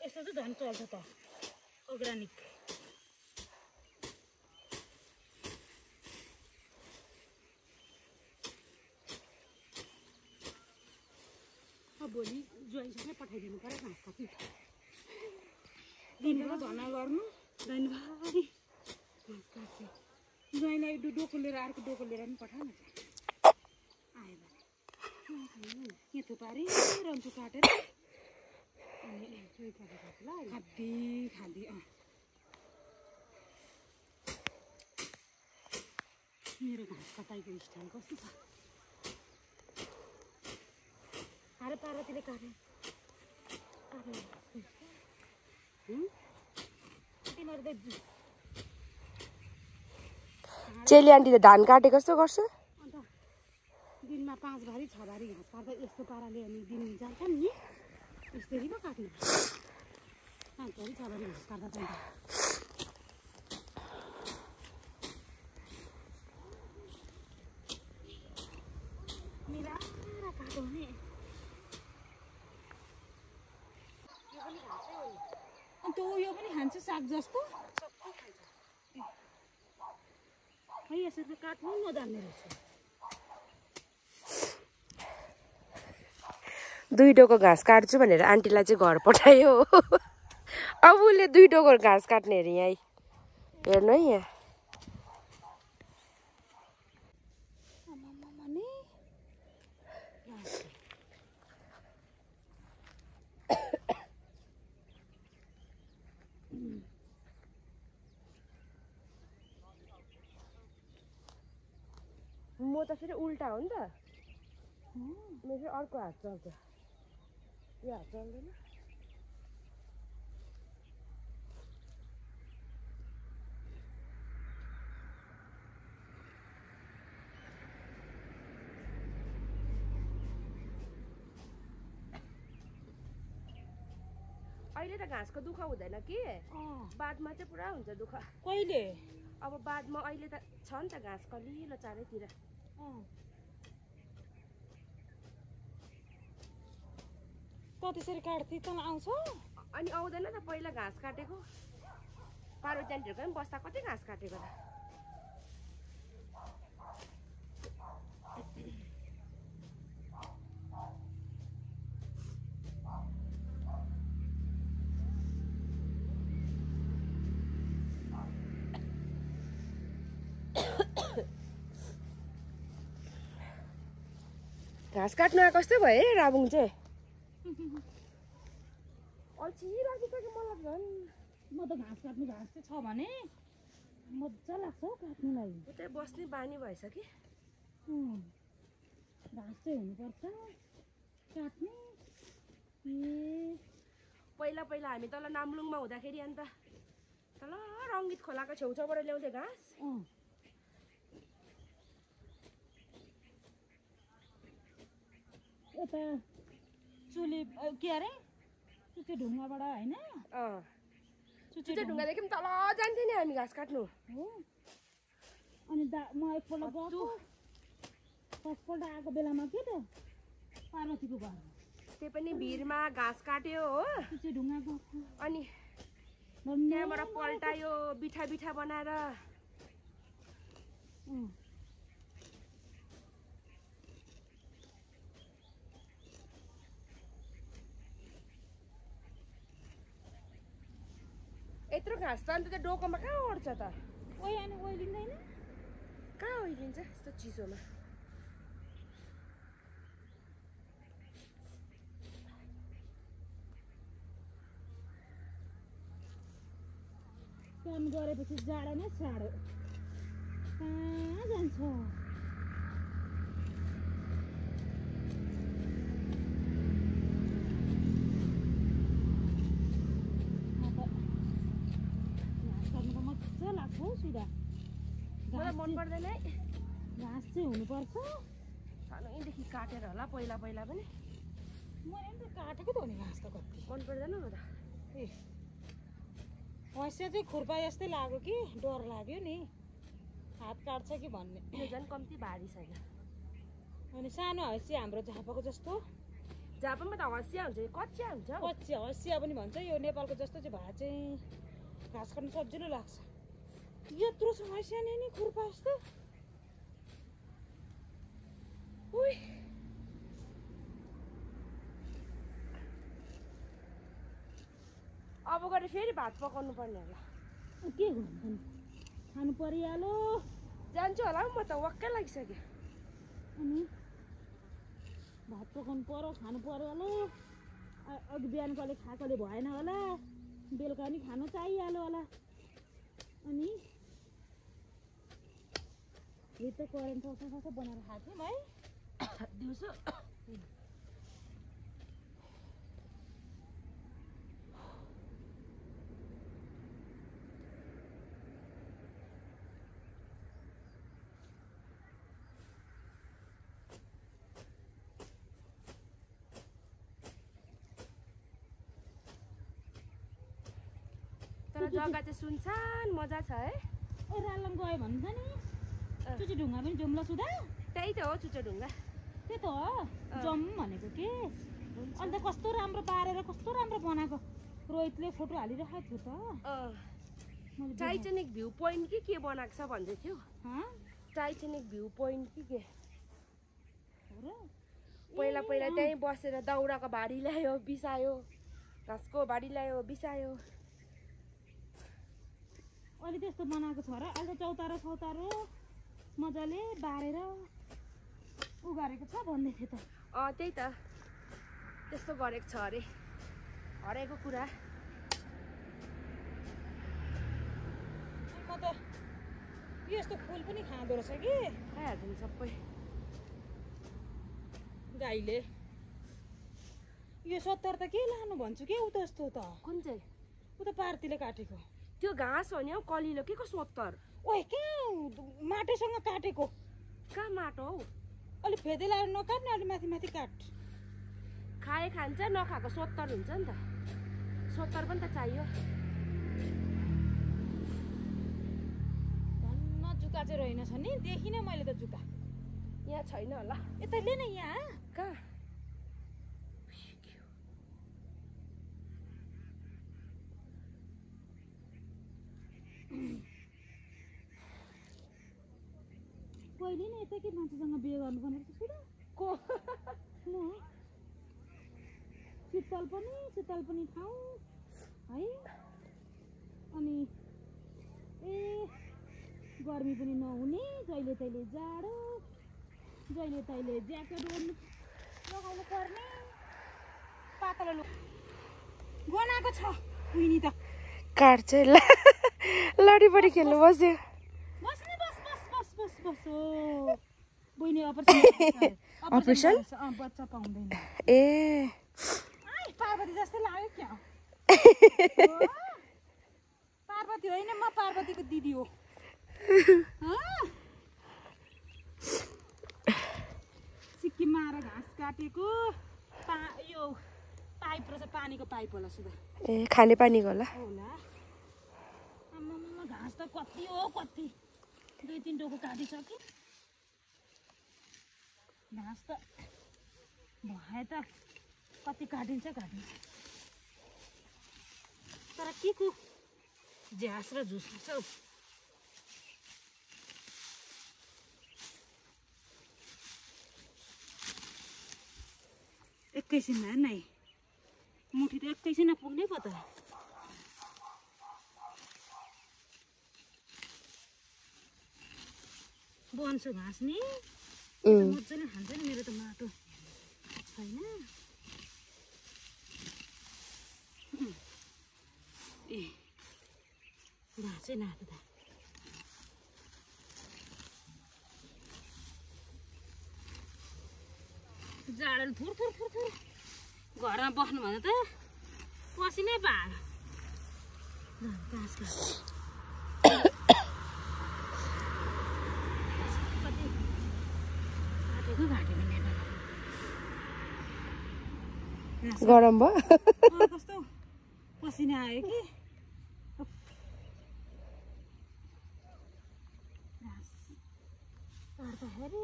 यस्तो चाहिँ झन् चल्छ त अर्ग्यानिक। भोलि ज्वाइँसँगै पठाइदिनु पर्यो घाँस काट्नु। दिनमा भना गर्नु दैनभरि घाँस काट्छ। ज्वाइँलाई डोको लिएर अर्को डोको लिएर पनि पठाउन आयो भने यहाँ थुपारी रन्चु काटेर अनि खाँदी खाँदी मेरो घाँस कटाइको स्टाइल कस्तो छ। अरे पार्वतीले काट्यो तिमीहरू त चेली आन्टीले धान काटे कस्तो गर्छ? अन्त दिनमा 5 भारी 6 भारी घाँस काट्दा यस्तो पाराले अनि दिन जान्छ नि यसरी पो काट्नु 5 भारी 6 भारी घाँस काट्दा पनि मिलाएर काट्यो भने अन्त यो पनि खान्छ साग जस्तो खै यसरी काट्नु नजान्ने रहेछ। 2 डोको घाँस काट्छु भनेर आन्टीलाई चाहिँ घर पठायो। अब उसले 2 डोको घाँस काट्ने अरे यहाँ हेर्नु है यहाँ। म त फेरि उल्टा हो नि त, मेरो फेरि अर्को हात चल्छ, यो हात चल्दैन। अहिले त घाँसको दुःख हुँदैन कि, बादमा चाहिँ पुरा हुन्छ दुःख। कहिले? अब बादमा अहिले त छ नि त घाँस कलिलो चारैतिर। त त्यसरी काट्थे त आउँछ अनि आउँदैन त पहिला घाँस काटेको। पार्वती आन्टीहरूको पनि बस्दा कति घाँस काटेको त। घाँस काट्नु आएको कस्तो भयो है राबुङ चाहिँ। अल्छी राखिसक्यो मलाई झन्। म त घाँस काट्नु घाँस चाहिँ छ भने मजा लाग्छ हौ काट्नुलाई। उतै बस्ने बानी भएछ कि। घाँस चाहिँ हुनुपर्छ काट्ने। पहिला पहिला हामी तल नाम्लुङमा हुँदाखेरि अन्त तल रङ्गित खोलाको छेउछाउबाट ल्याउँथे घाँस। यता चुली के अरे चुचे ढुङ्गाबाट होइन? चुचे ढुङ्गादेखि पनि तल जान्थ्यो नि हामी घाँस काट्नु। हो अनि म एकपल्ट गएको फर्स्टपल्ट आएको बेलामा के त पार्वतीको घर त्यो पनि भिरमा घाँस काट्यो हो। चुचे ढुङ्गा गएको अनि त्यहाँबाट पल्टायो बिठा बिठा बनाएर। यत्रो घाँस त अन्त डोकोमा कहाँ ओर्छ त? अनि ओइलिँदैन? कहाँ ओइलिन्छ यस्तो चिसोमा? काम गरेपछि जाडो नै साह्रो कहाँ जान्छ। मलाई मन पर्दैन है घाँस चाहिँ हुनुपर्छ। सानैदेखि काटेर होला पहिला पहिला पनि। मैले पनि त काटेको त हो नि घाँस त कति। मन पर्दैन म त। ए हैसिया चाहिँ खुर्पा जस्तै लाग्यो कि डर लाग्यो नि हात काट्छ कि भन्ने। यो झन् कम्ती भारी छैन। अनि सानो हैसिया हाम्रो झापाको जस्तो जापानमा त हँसिया हुन्छ कच्चिया हुन्छ हौ। कच्चिया हँसिया पनि भन्छ। यो नेपालको जस्तो चाहिँ भए चाहिँ घाँस काट्नु सजिलो लाग्छ। यत्रो छ हँसिया नि खुर्पा जस्तो। उही अब गएर फेरि भात पकाउनु पर्ने होला। के गर्नु खानु परिहाल्यो। जान्छु होला म त वाक्कै लागिसक्यो। अनि भात पकाउनु पर्यो खानु पर्यो होला। अघि बिहान कसले खाएकोले भएन होला। बेलुका पनि खानु चाहिहाल्यो होला। अनि यो त करेन्ट ससा बनाएर खाएको थियौँ है दिउँसो। तर जग्गा चाहिँ सुनसान मजा छ है। ए रालम गयो भन्छ नि चुची ढुङ्गा पनि जाउँला सुधा। त्यही त हो चुचो ढुङ्गा। त्यही त हो जाउँ भनेको के। अन्त कस्तो राम्रो पारेर कस्तो राम्रो बनाएको। रोहितले फोटो हालिरहेको थियो त। टाइटेनिक भ्यू पोइन्ट के बनाएको छ भन्दै थियो। टाइटेनिक भ्यू पोइन्ट के पहिला पहिला त्यहीँ बसेर दाउराको भाडी ल्यायो बिसायो, घाँसको भाडी ल्यायो बिसायो। अहिले त्यस्तो बनाएको छ र। अहिले त चौतारो सौतारो मजाले बारेर उगारेको छ भन्दै थियो त। त्यही त त्यस्तो गरेको छ अरे हरेको कुरा। म त यस्तो फुल पनि खाँदो रहेछ कि। खाइहाल्छ सबै गाईले। यो 70 त के लानु भन्छु के उता जस्तो त। कुन चाहिँ? उता पार्टीले काटेको त्यो घाँस हो नि हौ कलिलो के को 70? ओए के माटोसँग काटेको। कहाँ माटो हौ? अलि फेदै लाएर नकाट्ने अलि माथि माथि काट। खाए खान्छ नखाएको 70 हुन्छ नि त। 70 पनि त चाहियो। धन्न जुका चाहिँ रहेनछ नि। देखिनँ मैले त जुका। यहाँ छैन होला। यता ले न यहाँ। कहाँ? पहिले नै यता के मान्छेसँग बिहे गर्नुपर्ने रहेछ सुधा। को? म शीतल पनि ठाउँ है। अनि गर्मी पनि नहुने, जहिले तहिले जाडो, जहिले तहिले ज्याकेट ओर्नु लगाउनु पर्ने। पातलो लुगा गनाएको छ उनी त। काट चाहिँ लडीबडी खेल्नु बस्यो। बस्ने बस बस बस बस बस ओ बहिनी अपरेसन बच्चा पाउँदैन। ए पार्वती जस्तै लाग्यो क्या। पार्वती होइन म पार्वतीको दिदी हो। सिक्किममा आएर घाँस काटेको यो पाइप रहेछ पानीको पाइप होला सुधा। ए खाने पानीको होला। आम्मामा घाँस त कति हो कति 2-3 टोको काटिसक्यो। घाँस त भए त कति काटिन्छ तर के को झ्यास र झुस छ हौ। एकैछिनमा नै मुठी त एकैछिनमा पुग्नै पो त। बन्छु घाँस नि मजाले खान्छ नि। मेरो त माटो छैन। ए घाँसै नातो त। जाडो थुर थुर थुर थुर घरमा बस्नु भने त पसिनै भयो। घाँस घाँस गरम भयो। कस्तो पसिना आयो कि। घाँस काट्दाखेरि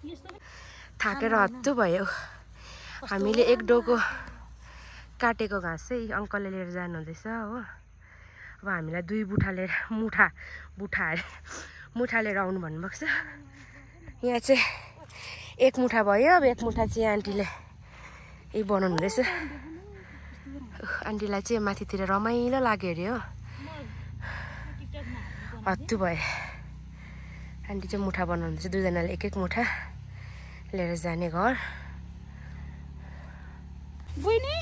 थाकेर हत्तु भयो हामीले एक डोको काटेको घाँस चाहिँ अङ्कलले लिएर जानुहुँदैछ हो अब हामीलाई 2 मुठा लिएर आउनु भन्नुभएको छ यहाँ चाहिँ 1 मुठा भयो अब 1 मुठा चाहिँ आन्टीले यही बनाउनु हुँदैछ आन्टीलाई चाहिँ माथितिर रमाइलो लाग्यो अरे हो हत्तु भयो आन्टी चाहिँ मुठा बनाउनु हुँदैछ 2 जनाले 1-1 मुठा लिएर जाने घर बहिनी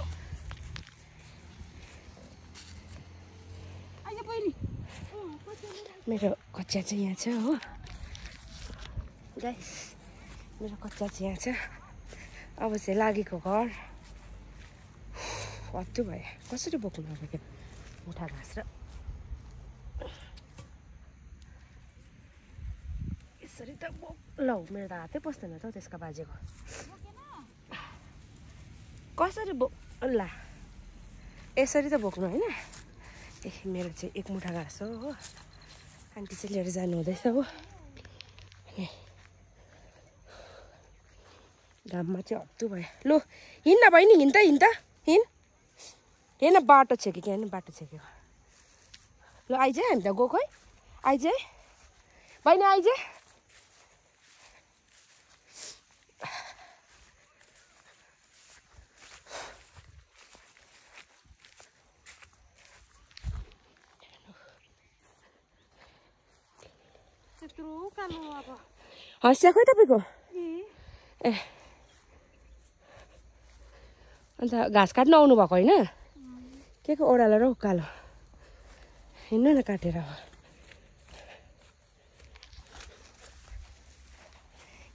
मेरो कच्चा चाहिँ यहाँ छ हो गाइस मेरो कच्चा चाहिँ यहाँ छ अब चाहिँ लागेको घर हत्तु भयो कसरी बोक्नु अब त्यो मुठा घाँस र यसरी त लौ मेरो त हातै पस्दैन त त्यसका बाजेको कसरी ला यसरी त बोक्नु होइन ए मेरो चाहिँ 1 मुठा घाँस हो आन्टी चाहिँ लिएर जानु हुँदैछ हो घाममा चाहिँ हत्तु भयो लु हिँड्न बहिनी हिँड हेर्न बाटो छ कि त्यहाँ बाटो छ कि ल आइज हामी त गएको है आइज बहिनी आइज हँसिया खोइ तपाईँको ए अन्त घाँस काट्नु आउनु भएको होइन के को ओह्रालो र उकालो हिँड्नु न काटेर अब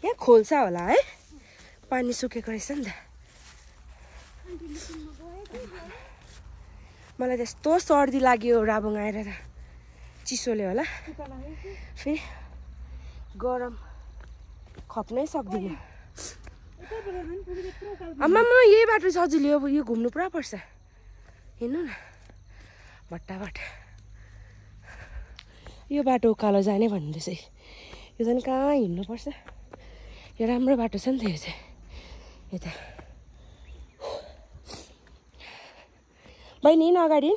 यहाँ खोल्छ होला है पानी सुकेको रहेछ नि त मलाई त्यस्तो सर्दी लाग्यो राबुङ आएर त चिसोले होला फेरि गरम खप्नै सक्दिनँ आमामा यही बाटो सजिलो अब यो घुम्नु पुरा पर्छ हिँड्नु न भट्टाभट यो बाटो उकालो जाने भन्दैछ यो झन् कहाँ हिँड्नुपर्छ यो राम्रो बाटो छ नि त यो चाहिँ यता बहिनी हिँड अगाडि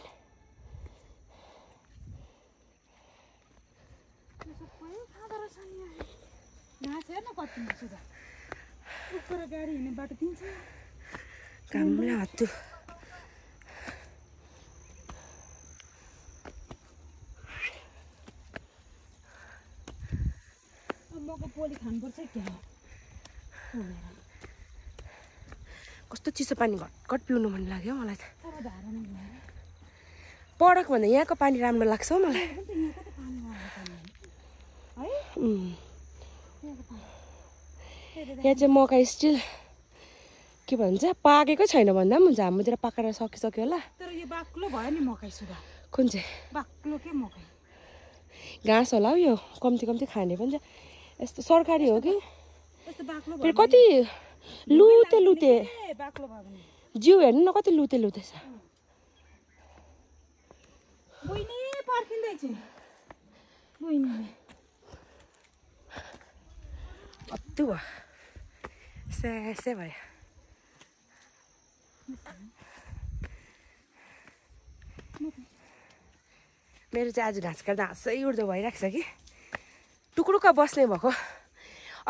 घामले हत्तु कस्तो चिसो पानी घटघट पिउनु मन लाग्यो मलाई त पडक भन्दा यहाँको पानी राम्रो लाग्छ हौ मलाई यहाँ चाहिँ मकै स्टिल के भन्छ पाकेको छैन भन्दा पनि हुन्छ हाम्रोतिर पाकेर सकिसक्यो होला तर यो बाक्लो भयो नि मकै सुधा कुन चाहिँ बाक्लो के मकै घाँस होला हौ यो कम्ती कम्ती खाने पनि यस्तो सरकारी हो कि यस्तो बाक्लो फेरि कति लुते बाक्लो भयो भने जिउ हेर्नु न कति लुते छ बहिनी पर्खिँदैछ बहिनीले हत्तु भयो स्यासे भयो मेरो चाहिँ आज घाँस काट्दा हाँसै उड्दो भइरहेको छ कि टुक्रुक्क बस्ने भएको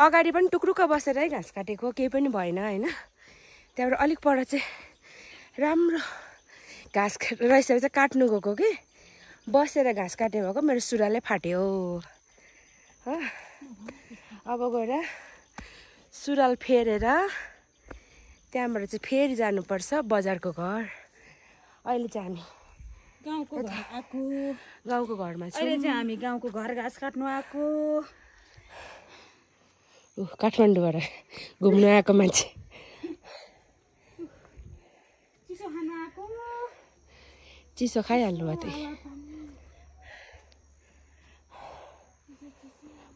अगाडि पनि टुक्रुक्क बसेर है घाँस काटेको केही पनि भएन होइन त्यहाँबाट अलिक पर चाहिँ राम्रो घाँस रहेछ चाहिँ काट्नु गएको कि बसेर घाँस काट्ने भएको मेरो सुराले फाट्यो हो अब गएर सुराल फेरेर त्यहाँबाट चाहिँ फेरि जानुपर्छ बजारको घर अहिले चाहिँ हामी गाउँको घर आएको गाउँको घरमा अहिले चाहिँ हामी गाउँको घर घाँस काट्नु आएको काठमाडौँबाट घुम्नु आएको मान्छे चिसो खानु आएको चिसो खाइहाल्नु भयो त्यही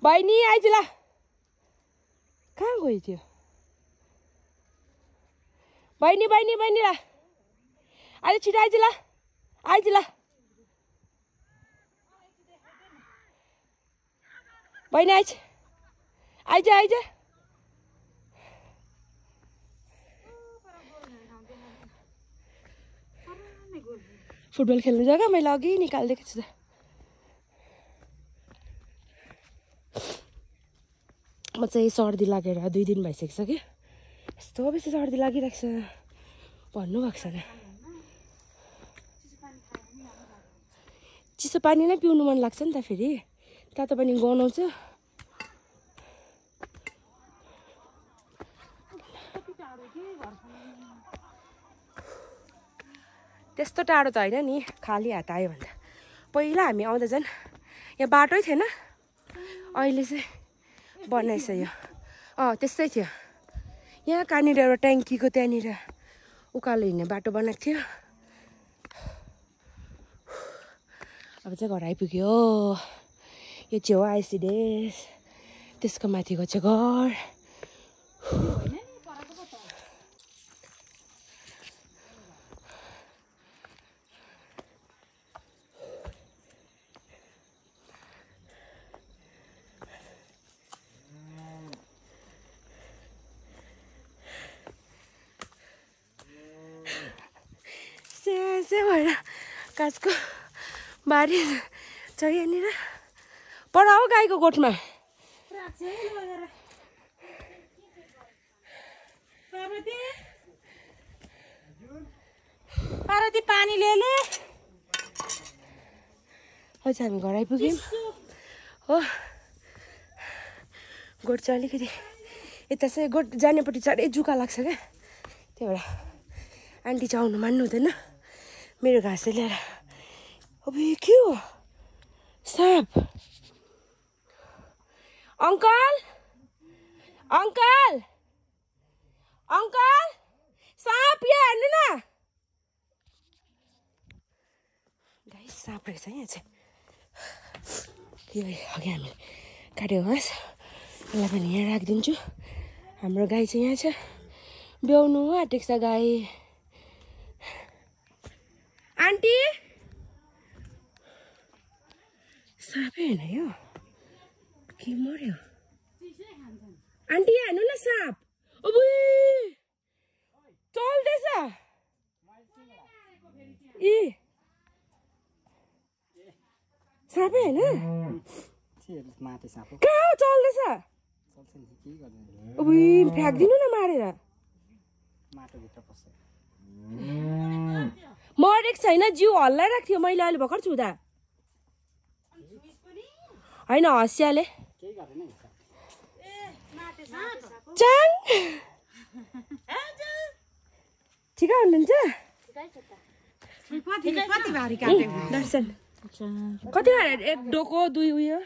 बहिनी आइज ल कहाँ गयो त्यो बहिनी बहिनी बहिनी ल आज छिटो आइज ल आइज ल बहिनी आइज आइज आइज फुटबल खेल्ने जग्गा मैले अघि निकालिदिएको छु त म चाहिँ सर्दी लागेर 2 दिन भइसकेछ कि यस्तो बेसी सर्दी लागिरहेको छ भन्नुभएको छैन चिसो पानी नै पिउनु मन लाग्छ नि त फेरि तातो पानी गनाउँछ त्यस्तो टाढो त होइन नि खाली हात आयो भन्दा पहिला हामी आउँदा झन् यहाँ बाटै थिएन अहिले चाहिँ बनाएछ यो त्यस्तै थियो यहाँ कहाँनिर एउटा ट्याङ्कीको त्यहाँनिर उकालो हिँड्ने बाटो बनाएको थियो अब चाहिँ घर आइपुग्यो यो चाहिँ हो आइसिडेस त्यसको माथिको चाहिँ घर भएर काँचको बारी छ यहाँनिर पर हो गाईको गोठमा पार्वती पानी ल्याले अझ हामी घर आइपुग्यौँ हो गोठ चाहिँ अलिकति यता चाहिँ गोठ जानेपट्टि साह्रै जुका लाग्छ क्या त्यही भएर आन्टी चाहिँ आउनु मान्नु हुँदैन मेरो घाँस ल्याएर अब के हो साँप अङ्कल अङ्कल अङ्कल साँप यहाँ हेर्नु न गाई साँप रहेछ यहाँ चाहिँ यो अघि हामीले काटेको घाँस यसलाई पनि यहाँ राखिदिन्छु हाम्रो गाई चाहिँ यहाँ छ ब्याउनु आँटेको छ गाई आन्टी साँपै होइन यो के मर्यो आन्टी यहाँ हेर्नु न साँप चल्दैछ ए साँपै होइन कहाँ चल्दैछ फ्याँकिदिनु न मारेर मरेको छैन जिउ हल्लाइरहेको थियो मैले अहिले भर्खर छुँदा होइन हँसियाले चाङ ठिकै हुनुहुन्छ दर्शन कति एक डोको 2 उयो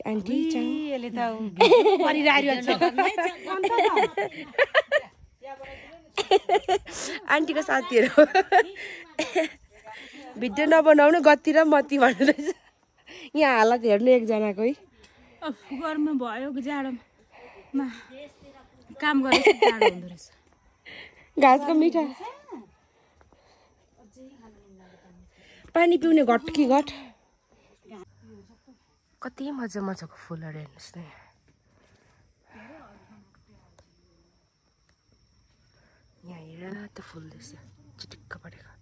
आन्टी आन्टीको साथीहरू भिडियो नबनाउनु गति र मती भन्नुहुँदैछ यहाँ हालत हेर्नु एकजनाको है गर्मी भयो जाडोमा काम गरेर जाडो हुँदो रहेछ घाँसको मिठा पानी पिउने घट कि घट कति मजा मजाको फुलहरू हेर्नुहोस् न यहाँ हेर त फुल रहेछ चिटिक्क परेको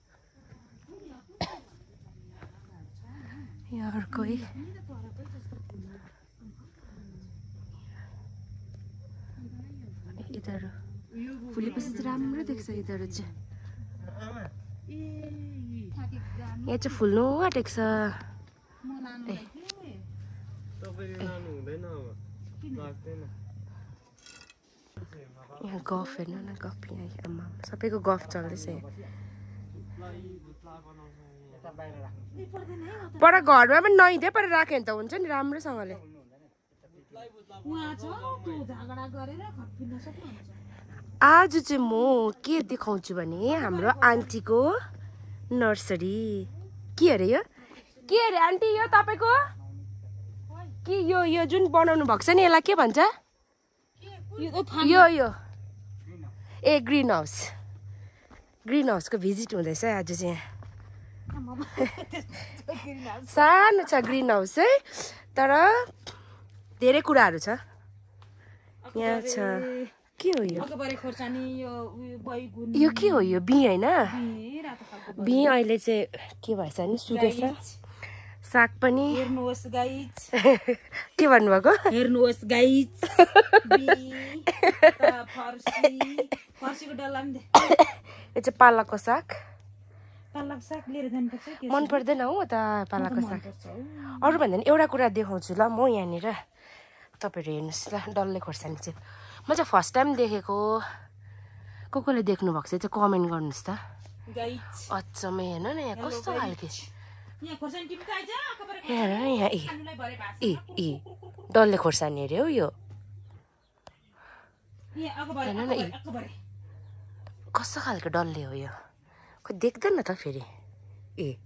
यहाँ अर्को है यिनीहरू फुलेपछि चाहिँ राम्रो देख्छ यिनीहरू चाहिँ यहाँ चाहिँ फुल्नु आँटेको छ यहाँ गफ हेर्नु न गफ यहाँ आमा सबैको गफ चल्दैछ यहाँ पर घरमा पनि नहिँदै पर राख्यो भने त हुन्छ नि राम्रोसँगले आज चाहिँ म के देखाउँछु भने हाम्रो आन्टीको नर्सरी के अरे यो के अरे आन्टी यो तपाईँको के यो जुन बनाउनु भएको छ नि यसलाई के भन्छ यो ए ग्रिन हाउसको भिजिट हुँदैछ आज चाहिँ सानो छ ग्रिन हाउस है तर धेरै कुराहरू छ यहाँ छ के हो यो अकबरे खोर्सानी यो बैगुन यो के हो यो बिँ होइन रातो खालको बिँ अहिले चाहिँ के भएछ नि सुकेछ साग पनि हेर्नुहोस् गाइज के भन्नुभएको हेर्नुहोस् गाइज फर्सीको डल्ला पनि दे यो चाहिँ पालकको साग पालक साग लिएर जानुपर्छ मन पर्दैन हौ त पालकको साग अरू भन्दा नि एउटा कुरा देखाउँछु ल म यहाँनिर तपाईँहरू हेर्नुहोस् ल डल्ले खोर्सानी चाहिँ म चाहिँ फर्स्ट टाइम देखेको कसले देख्नु भएको चाहिँ कमेन्ट गर्नुहोस् त अचम्मै हेर्नु न यहाँ कस्तो खालके हेर न यहाँ ए डल्ले खोर्सानी अरे हौ यो हेर्नु न कस्तो खालको डल्ले हो यो खै देख्दैन त फेरि ए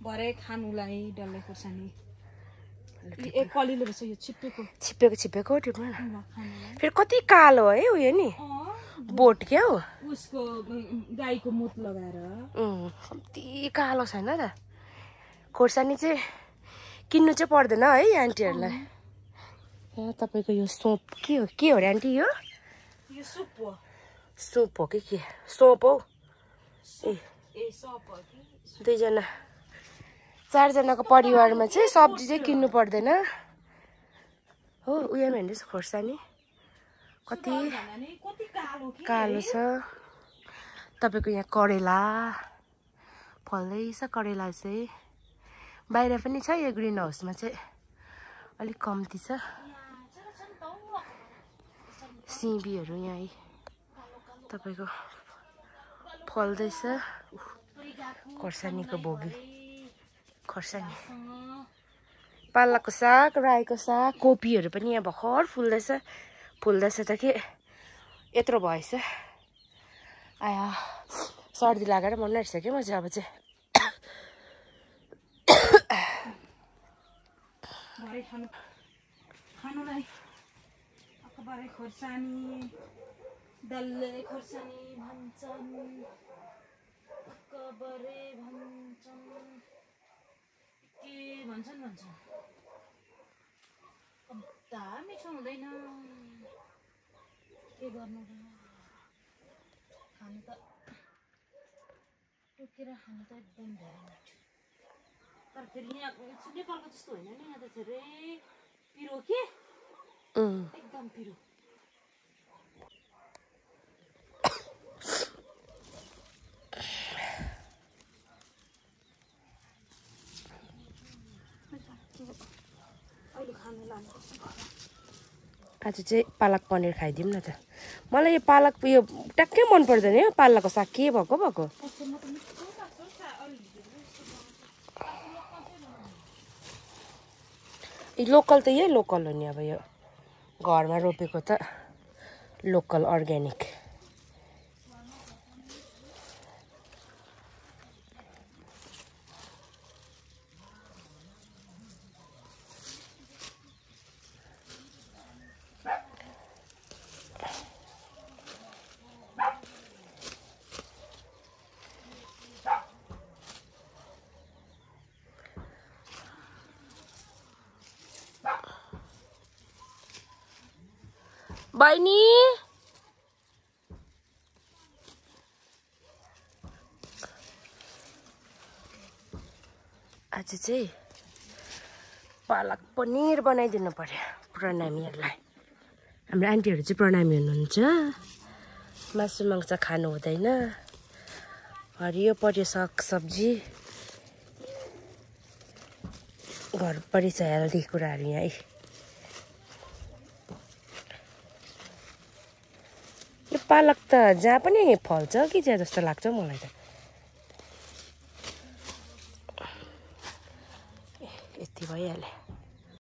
भरे खानुलाई डल्ले खोर्सानी एक कलिलो रहेछ यो छिप्पेको टिप्नु न फेरि कति कालो है उयो नि बोट क्या हो उसको गाईको मुत लगाएर कम्ती कालो छैन त खोर्सानी चाहिँ किन्नु चाहिँ पर्दैन है आन्टीहरूलाई यहाँ तपाईँको यो सोप के हो रे आन्टी यो सुप हो कि के सोप हौ ए सोप हो कि दुईजना 4 जनाको परिवारमा चाहिँ सब्जी चाहिँ किन्नु पर्दैन हो उयोमा हेर्नुहोस् खोर्सानी कति कालो छ तपाईँको यहाँ करेला फल्दैछ करेला चाहिँ बाहिर पनि छ यो ग्रिन हाउसमा चाहिँ अलिक कम्ती छ सिमीहरू यहाँ तपाईँको फल्दैछ खोर्सानीको भोगी खोर्सानी पालकको साग रायोको साग कोपीहरू पनि यहाँ भर्खर फुल्दैछ त के यत्रो भएछ आया सर्दी लागेर मन रहेछ कि म चाहिँ अब चाहिँ खानुलाई अकबरे खोर्सानी डल्ले खोर्सानी भन्छन् अकबरे भन्छन् के भन्छन् कता मिठो हुँदैन के गर्नु खानु त टोकेर खानु त एकदम धेरै मिठो तर फेरि यहाँ नेपालको जस्तो होइन नि यहाँ त धेरै पिरो के एकदम पिरो आज चाहिँ पालक पनिर खाइदिउँ न त मलाई यो पालक यो ट्याक्कै मन पर्दैन यो पालकको साग के भएको लोकल त यही लोकल हो नि अब यो घरमा रोपेको त लोकल अर्ग्यानिक बहिनी आज चाहिँ पालक पनिर बनाइदिनु पर्यो प्रणामीहरूलाई हाम्रो आन्टीहरू चाहिँ प्रणामी हुनुहुन्छ मासु मांस खानु हुँदैन हरियो परियो साग सब्जी घर परिचय हेल्दी कुराहरू यहाँ यो पालक त जहाँ पनि फल्छ कि जहाँ जस्तो लाग्छ मलाई त यति भइहाल्यो